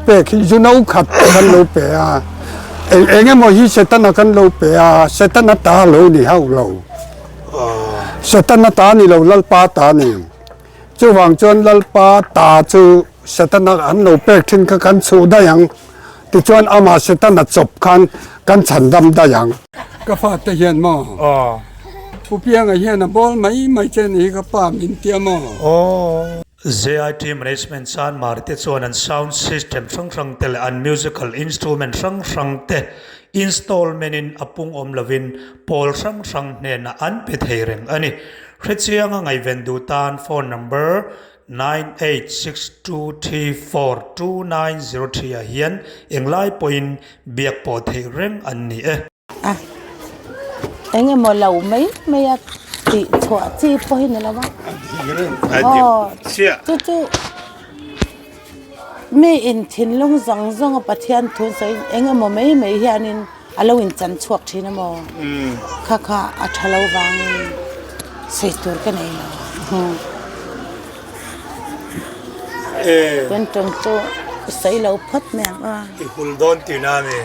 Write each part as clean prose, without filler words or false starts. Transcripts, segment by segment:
pek hi zu no khat kan lo pe a, eng eng emaw hi Setana kan lo pe a, Setana ta lo ni hauh lo. Setana ta ni lo Lalpa ta ni. Chuvang chuan Lalpa ta chu Setana an lo pek thin kha kan chhuh daih ang. Tichuan amah Setana chawp khan kan chhandam daih ang. Ka fate hian maw? Pu Pianga hian a bawl mai mai che ni hi ka pa min tia maw? JIT Management Chanmar te chuan an sound system hrang hrang te leh an musical instrument hrang hrang te installment in a pung awm lovin pawl hrang hrang hnenah an pe thei reng a ni. Hrechianga ngaihven duh tan phone number 9862342903 ah hian englai pawhin biak pawh theih reng an ni e. A, eng emaw lo mai mai a tih chhuah chi pawh hi ni lo a. Aw, chu chu mi in thinlung zawng zawng a Pathian thu sawiin eng emaw mai mai hianin a lo in chan chhuak thin a maw? Kha kha a tha lo vangin sawi tur ka nei lo. Kan tawng chu sawi lo phawt mai ang a. I hul dawn tihna a ni.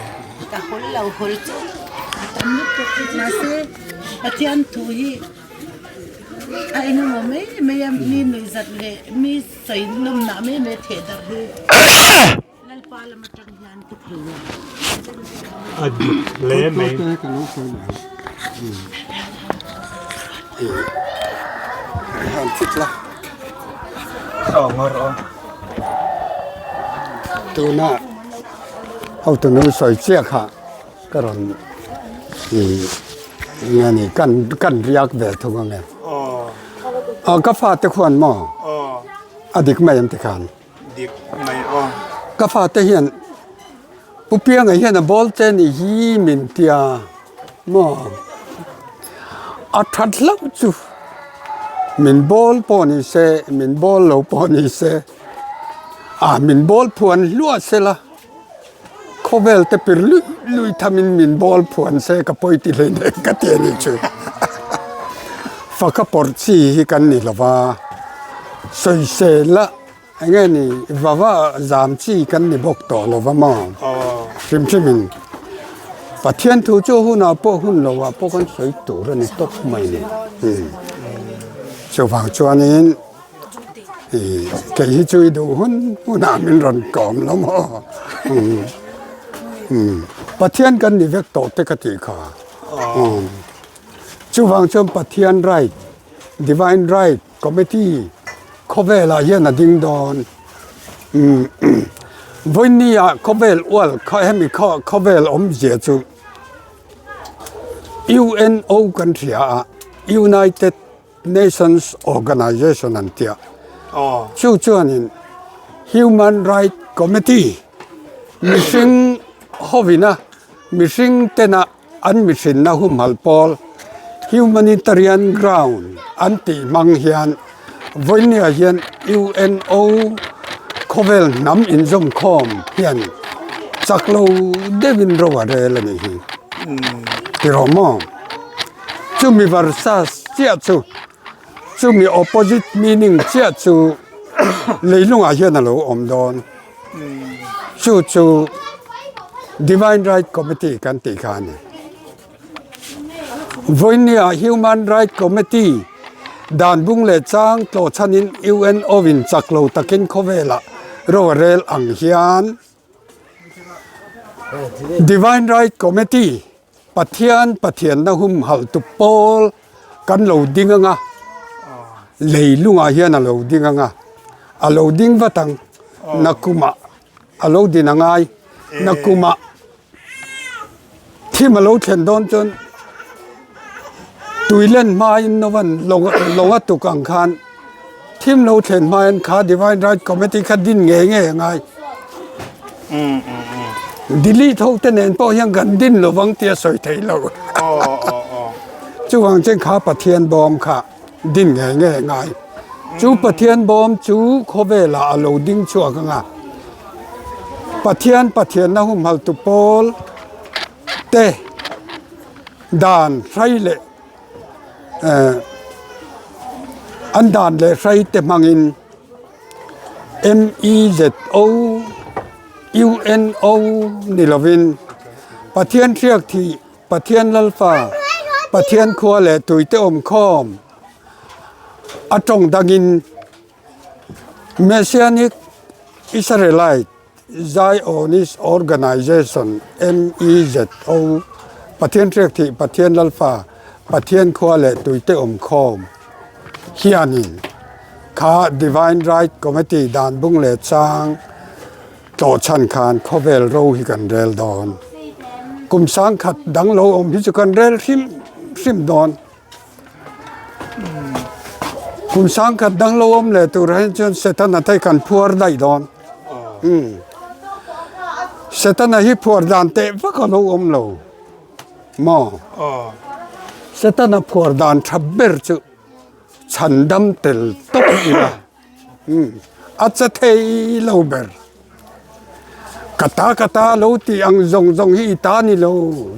Ka hul lo hul chu a tam lutuk mahse Pathian thu hi a engemaw mai mai a mi nuihzat leh mi sawi nawmnah mai mai a theh darh hi. Lalpa lam atang hian ka thei lo. A dik hle mai. Tuna hotunu sawi chiah kha ka rawn nge ni kan kan riak ve thung ang e. Ka fate khuan maw a dik mai em tikhan. Dik mai aw. Ka fate hian Pu Pianga hian a bawl che ni hi min tia maw? A that hlauh chu min bawl pawh ni se, min bawl lo pawh ni se, ah min bawl phuan hluah se la, khawvel te pir luih luih thamin min bawl phuan se ka pawi ti hlei nen ka ti a nih chu. Faka pawrh chi hi kan ni lo va, sawisel a eng nge ni vava zam chi kan ni bawk tawh lo va maw? Hrim hrimin Pathian thu chu hunah pawh hun lohah pawh kan sawi tur a ni tawp mai ni. Chuvang chuanin. Kei hi chu i duh hun hunah min rawn kawm lo maw? Pathian kan ni vek tawh te ka tih kha. Chuvang chuan Pathian right, Divine Right Committee khawvelah hian a ding dawn. Vawinia khawvel ual kha hemi khawvel awmzia chu UNO kan hria a, United Nations Organization an tia. Chu chuanin Human Right Committee mihring hovina mihring tena an mihrinna humhalh pawl Humanitarian Ground an tih hmang hian vawinia hian UNO khawvel hnam inzawmkhawm hian chak lo deuhin ro a rel a nih hi. Tiraw maw? Chumi versus chiah chu chumi opposite meaning chiah chu leilungah hian a lo awm dawn. Chu chu Divine Right Committee kan tih kha a ni. Vawinia Human Right Committee dan bung leh chang tlawhchhanin UNO in chak lo takin khawvelah ro a rel ang hian Divine Right Committee Pathian Pathianna humhalh tu pawl kan lo ding ang a, lei lungah hian a lo ding ang a, a lo ding vat ang, nakumah a lo din a ngai, nakumah thim a lo thlen dawn chuan tui len hmain novan lawng a tuk ang khan thim lo thlen hmain kha Divine Right Committee kha din ngei ngei a ngai. Delete ho te nen pawh hian kan din lo vang tia sawi thei lo. Chuvang chuan kha Pathian bawm kha din ngei ngei a ngai. Chu Pathian bawm chu khawvelah a lo ding chhuak ang a. Pathian Pathianna humhalh tu pawl te dan hrai leh an dan leh hrai te hmangin MEZO. UNO ni lovin Pathian hriak thih Pathian Lalpa Pathian khua leh tuite awmkhawm a tawng dangin Messianic Israelite Zionist Organization, MEZO, Pathian hriak thih Pathian Lalpa Pathian khua leh tuite awmkhawm hianin kha Divine Right Committee dan bung leh chang tlawhchhan khan khawvel ro hi kan rel dawn. Kum sangkhat dang lo awm hi chu kan rel hrim hrim dawn. Kum sangkhat dang lo awm leh turah hian chuan Setana te kan phuar daih dawn. Setana hi phuar dan teh vak a lo awm lo maw? Setana phuar dan tha ber chu chhandam tel tawp ila. A che thei lo ber. Ka ta ka ta lo tih ang zawng zawng hi i ta ni lo,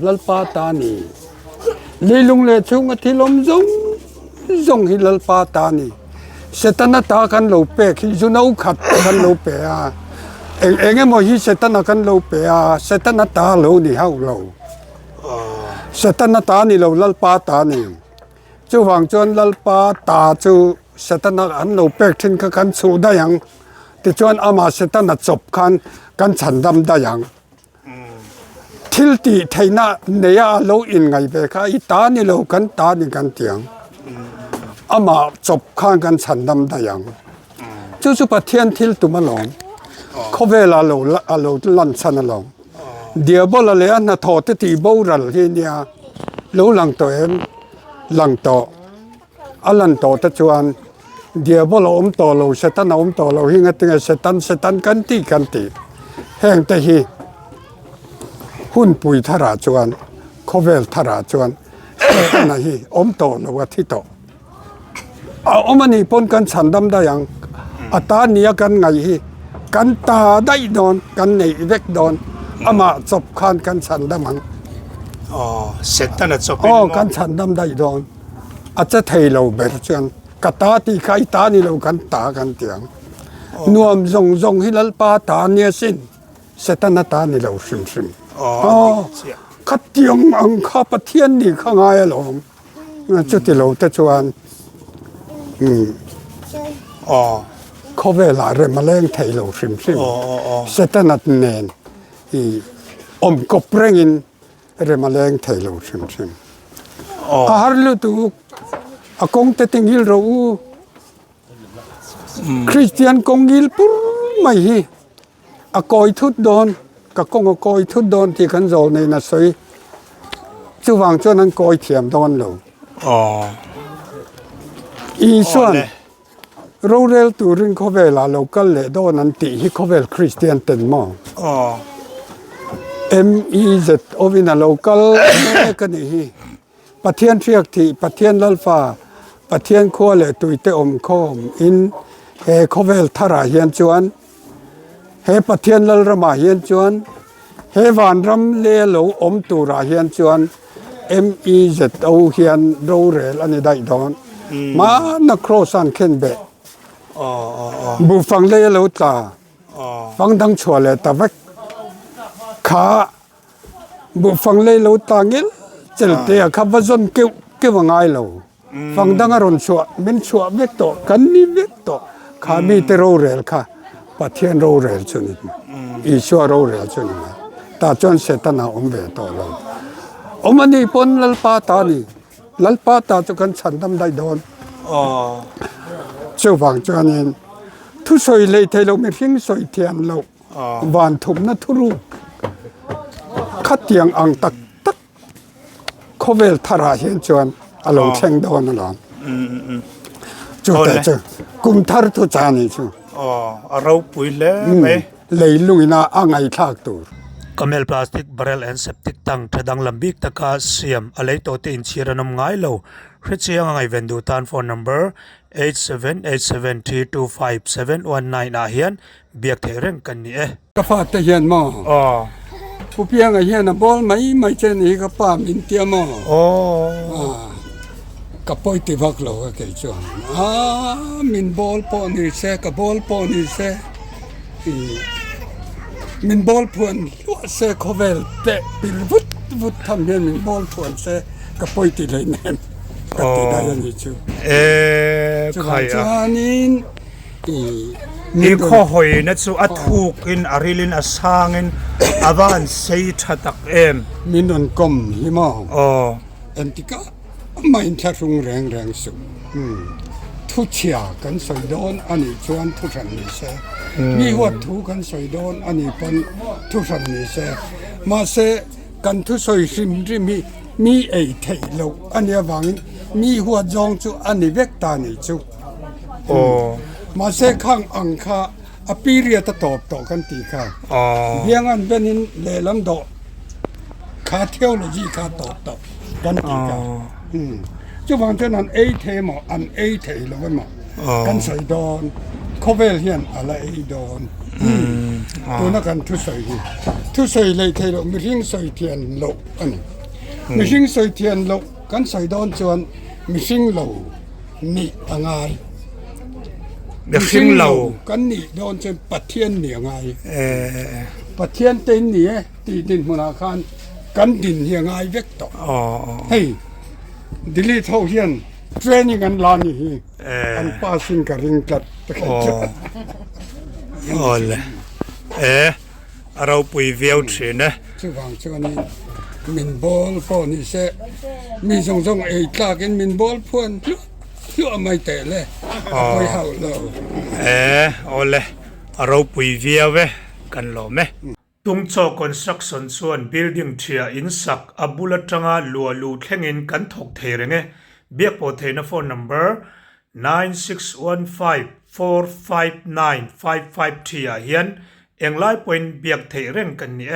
Lalpa ta ni. Leilung leh chhunga thil awm zawng zawng hi Lalpa ta ni. Setana ta kan lo pek hi zu no khat kan lo pe a, eng eng emaw hi Setana kan lo pe a, Setana ta lo ni hauh lo. Setana ta ni lo, Lalpa ta ni. Chuvang chuan Lalpa ta chu Setana an lo pek thin kha kan chhuh daih ang. Tichuan amah Setana chawp khan kan chhandam daih ang. Thil tih theihna neia a lo inngaih ve kha i ta ni lo kan ta ni kan ti ang. Amah chawp khan kan chhandam daih ang. Chu chu Pathian thil tum alawm. Khawvel a lo a lo lan chhan alawm. Diabola leh a hnathawh te tih boral hi nia lo lang tawh em? Lang tawh. A lan tawh te chuan Diabola awm tawh lo, Satan a awm tawh lo hi ngatinge Satan, Satan kan tih kan tih. Heng te hi hunpui tharah chuan khawvel tharah chuan Setana hi awm tawh lo a thi tawh. A awm a nih pawn kan chhandam daih ang. A ta nia kan ngaih hi kan ta daih dawn, kan neih vek dawn. Amah chawp khan kan chhandam ang. Aw, Setana chawp in maw? Aw, kan chhandam daih dawn. A che thei lo ber chuan ka ta tih kha i ta ni lo kan ta kan ti ang. Nuam zawng zawng hi Lalpa ta nia sin. Setana ta ni lo hrim hrim. Aw, khatiang ang kha Pathian nih kha ngai alawm. Chuti lo te chuan khawvelah rem a leng thei lo hrim hrim. Setana nen i awm kawp rengin rem a leng thei lo hrim hrim. A har lutuk a kawng te tinghil rawh u. Kristian kawng ngil pur mai hi a kawi thut dawn, ka kawng a kawi thut dawn tih kan zawl neiin a sawi. Chuvang chuan an kawi thiam dawn lo. Isuan rorel turin khawvelah lo kal leh dawn an tih hi khawvel Kristian ten maw? MEZ awin a lo kal mek a nih hi. Pathian hriak thih, Pathian Lalfa, Pathian khua leh tuite awm khawm in he khawvel tharah hian chuan, he Pathian Lalramah hian chuan, he vanram leh lo awm turah hian chuan MEZO hian rorel a ni daih dawn. Hmana Kraws an khen beh. Buhfang lei a lo tla, fang dang chhuah leh ta vek kha. Buhfang lei lo ta ngil chel te a kha va zawn keuh keuh a ngai lo. Fang dang a rawn chhuah, min chhuah vek tawh, kan ni vek tawh. Kha mite rorel kha Pathian rorel chu ni mai, Isua rorel chu ni mai. Tah chuan Setana awm ve tawh lo. Awm a nih pawn Lalpa ta a ni. Lalpa ta chu kan chhandam daih dawn. Chuvang chuanin thusawi lei thei lo mihring sawi thiam loh. Van thumna thuruk khatiang ang tak tak khawvel tharah hian chuan a lo thleng dawn alawm. Chu te chu kum thar thu cha ni chu. A ropui hle mai. Leilungin a a ngaihthlak tur. Camel plastic barrel and septic tank tha danglam bik taka siam a lei tawh te inchhir an awm ngai lo. Hrechiang a ngaihven duh tan phone number 8787325719 ah hian Biak theih reng kan ni e. Ka fate hian maw? Aw. Pu Pianga hian a bawl mai mai che ni hi ka pa min tia maw? Aw. Ka pawi ti vak lo a kei chuan. Aa min bawl pawh ni se ka bawl pawh ni se. Min bawl phuan hluah se khawvel teh pil vut vut tham hian min bawl phuan se ka pawi ti hlei nem ka ti daih a ni chu. Chuvang chuanin i I khawhawina chu a thukin a rilin a sangin a va han sei tha tak em. Min rawn kawm hi maw? Engtikah amah inthlahrung reng reng suh. Thuchhia kan sawi dawn a nih chuan thuhran ni se, mi huat thu kan sawi dawn a nih pawn thuhran ni se. Mahse, kan thusawi hrim hrim hi mi ei theih loh a nih avangin mi huat zawng chu a ni vek ta nih chu. Mahse, khang ang kha a period a tawp tawh kan tih kha biang an benin lehlam dawh kha theology kha tawp tawh kan tih kha. Chuvang chuan an ei thei emaw an ei thei lo emaw kan sawi dawn khawvel hian a la ei dawn tuna kan thusawi hi thusawi lei thei loh mihring sawi thian loh a ni. Mihring sawi thian loh kan sawi dawn chuan mihring lo nih a ngai. Mihring lo kan nih dawn chuan Pathian nih a ngai. Pathian te in ni e tih dinhmunah khan kan din hi a ngai vek tawh. Hei delete ho hian training an la ni hi an pass in ka ring tlat. Awle e a ropui viau thin e. Chuvang chuanin min bawl pawh ni se mi zawng zawng ei tlakin min bawl phuan hluah hluah mai teh le a pawi hauh lo. E awle a ropui viau e kan lawm e. Tungchaw Construction chuan building ṭhia in sak a bul aṭanga luah luh thlengin kan thawk thei reng e. Biakpawh theihna phone number 9615459553 ah hian englai pawhin biak theih reng kan ni e.